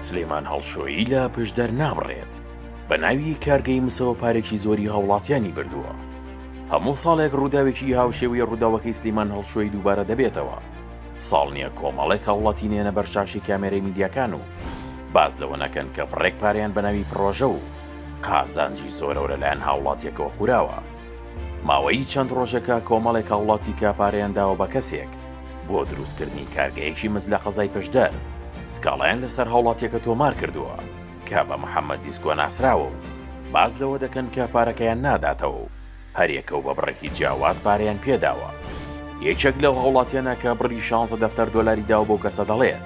سلێمان هەڵشۆیی لە پشدەر نابڕێت، بە ناوی کارگەی مسەوە پارێکی زۆری هاوڵاتیانی بردووە. هەموو ساڵێک ڕووداوێکی هاوشێوەی ڕووداوەکەی سلیمان هەڵشۆیی دووبارە دەبێتەوە. ساڵ نییە کۆمەڵێک هاوڵاتی نێنە بەر شاشەی کامێرەی میدیاکان و باس لەوە نەکەن کە بڕێک پارەیان بە ناوی پڕۆژە و قازانجی زۆرەوە لەلایەن هاوڵاتیەکەوە خوراوە. ماوەی چەند ڕۆژێکە کۆمەڵێک هاوڵاتی کە پارەیان داوە بە کەسێک بۆ دروستکردنی کارگەیەکی مس لە قەزای پشدەر سکاڵایان لەسەر هاوڵاتیەکە تۆمار کردووە کە بە محەممەد دیسکۆ ناسراوە و باس لەوە دەکەن کە پارەکەیان ناداتەوە و هەریەکە و بە بڕێکی جیاواز پارەیان پێداوە. یەکێک لەو هاوڵاتیانە کە بڕی شانزە دەفتەر دۆلاری داوە بەو کەسە دەڵێت،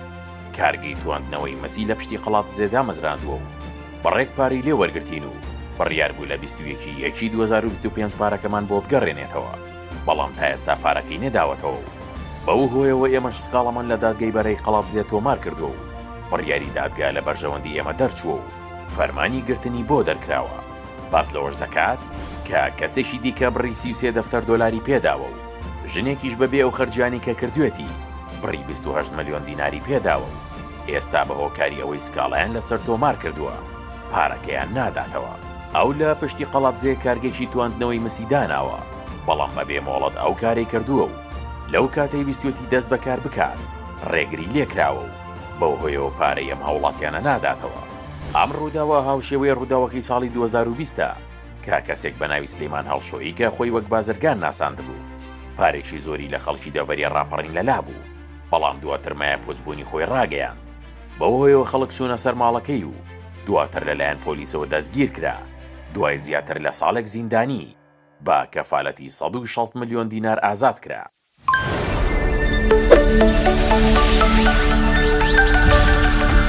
کارگەی تواندنەوەی مسی لە پشتی قەڵادزێ دامەزراندووە و بڕێک پارەی لێ وەرگرتین و بڕیار بوو لە 21 ی یەکی 2025 پارەکەمان بۆ بگەڕێنێتەوە، بەڵام تا ئێستا پارەکەی نەداوەتەوە و بەو هۆیەوە ئێمەش سکاڵامان لە دادگای بەرەی قەڵادزێ تۆمار کردووە و بڕیاری دادگا لە بەرژەوەندی ئێمە دەرچووە و فەرمانی گرتنی بۆ دەرکراوە. باس لەوەش دەکات کە کەسێکی دیکە بڕی 33 دەفتەر دۆلاری پێداوە و ژنێکیش بەبێ ئەو خەرجیانەی کە کردوێتی بڕی 28 ملیۆن دیناری پێداوە و ئێستا بە هۆکاری ئەوەی سکاڵایان لەسەر تۆمار کردووە پارەکەیان ناداتەوە. ئەو لە پشتی قەڵادزێ کارگەیەکی تواندنەوەی مسی داناوە، بەڵام بەبێ مۆڵەت ئەو کارەی کردووە و لەو کاتەی ویستویەتی دەست بە کار بکات ڕێگری لێکراوە و بەو هۆیەوە پارەی ئەم هاوڵاتیانە ناداتەوە. ئەم ڕووداوە هاوشێوەی ڕووداوەکەی ساڵی 2020 ە کە کەسێک بە ناوی سلیمان هەڵشۆیی کە خۆی وەک بازرگان ناساندبوو پارێکی زۆری لە خەڵکی دەڤەری ڕاپەڕین لەلا بوو بەڵام دواتر مایەپووچبوونی خۆی ڕاگەیاند بەو هۆیەوە خەڵک چوونە سەر ماڵەکەی و دواتر لەلایەن پۆلیسەوە دەستگیرکرا دوای زیاتر لە ساڵێک زیندانی بە کەفالەتی 160 ملیۆن دینار ئازاد کرا.